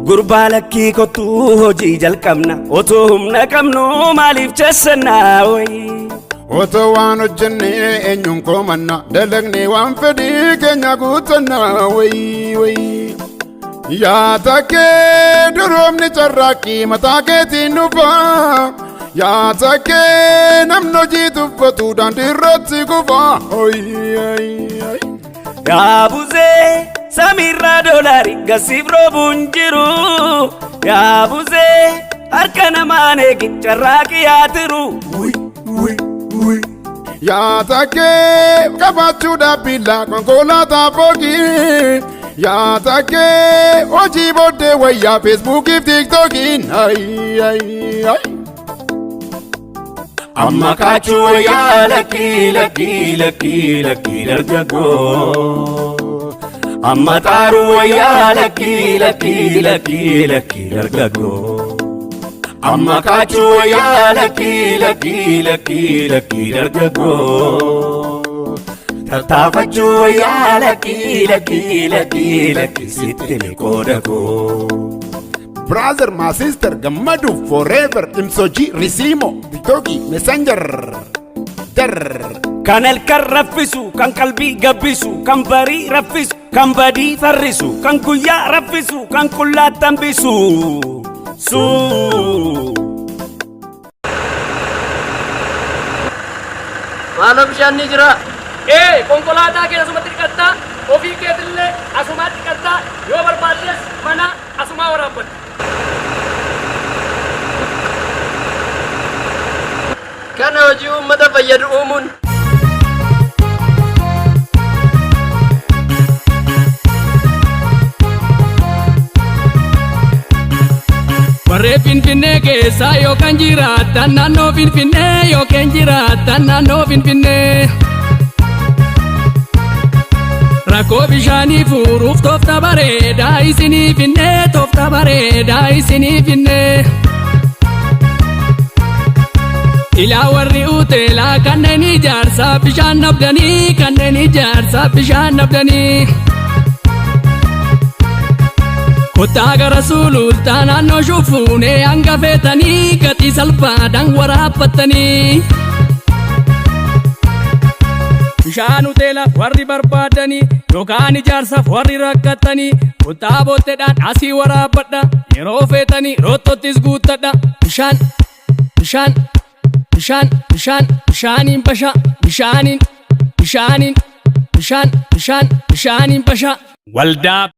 Gurbaa lakkii kottuu hojii jalqabna otoo humna qabnu maaliif chessannaa wayii. Otoo waan hojjennee eenyuun komanna dalagnee waan fedhii keenya guutanna wayii wayii. Yaa takkee duroomni carraaqqii mataa keetiin dhufa. Yaa takkee namni hojii tuffatu daandii irratti kufa. Yaa buzee samiirraa doolaari gasiif roobuun jiru. Yaa buzee harka namaan eegin carraaqqii yaa tiru. Yaa takkee qabaachuudhaaf billaa konkolaataa fooqii. Yaa takkee hojii booddee wayyaa feesbuukiif tiiktookiin. Amma kaachuu wayyaa lakkii lakkii lakkii lakkii dargaggoo. Amma xaaruu wayyaa lakkii lakkii lakkii lakkii dargaggoo. Amma kaachuu wayyaa lakkii lakkii lakkii lakkii dargaggoo. Tattaafachuu wayyaa lakkii lakkii lakkii lakkii sitti qooda koo. Brother, my sister, gammadu forever, imsoji, risimo, tiktoki, messenger, dar. Kan halkan raffisu, kan qalbii gabbisu, kan barii raffisu, kan badii farrisu, kan guyyaa raffisu, kan qullaatti hambisu. Suu. Maaloo bishaan ni jira. Ee, konkolaataa kee asumatti dhiqattaa, ofii keetillee asumaa dhiqattaa, yoo barbaaddes mana asumaa waraabbatta. Kana hojii uummata fayyadu uumuun. Warreen Finfinnee keessaa yookaan jiraattan naannoo Finfinnee yookaan jiraattan naannoo Finfinnee. Rakkoo bishaanii furuuf toofta bareedaa isinii finnee toofta bareedaa isinii finnee. Ilaa warri uteelaa kanneen ijaarsaa bishaan dhabdanii kanneen ijaarsaa bishaan dhabdanii. Kottaa gara sulultaa naannoo shufuunee hanga feetanii gatii salphaadhaan waraabbattanii. Bishaan hoteelaaf warri barbaadanii yookaan ijaarsaaf warri rakkatanii kottaa bootteedhaan asii waraabbadha yeroo feetanii roottottis guuttadha. Bishaan bishaan bishaan bishaan bishaaniin basha bishaaniin bishaaniin bishaan bishaan bishaaniin basha. Waldaa.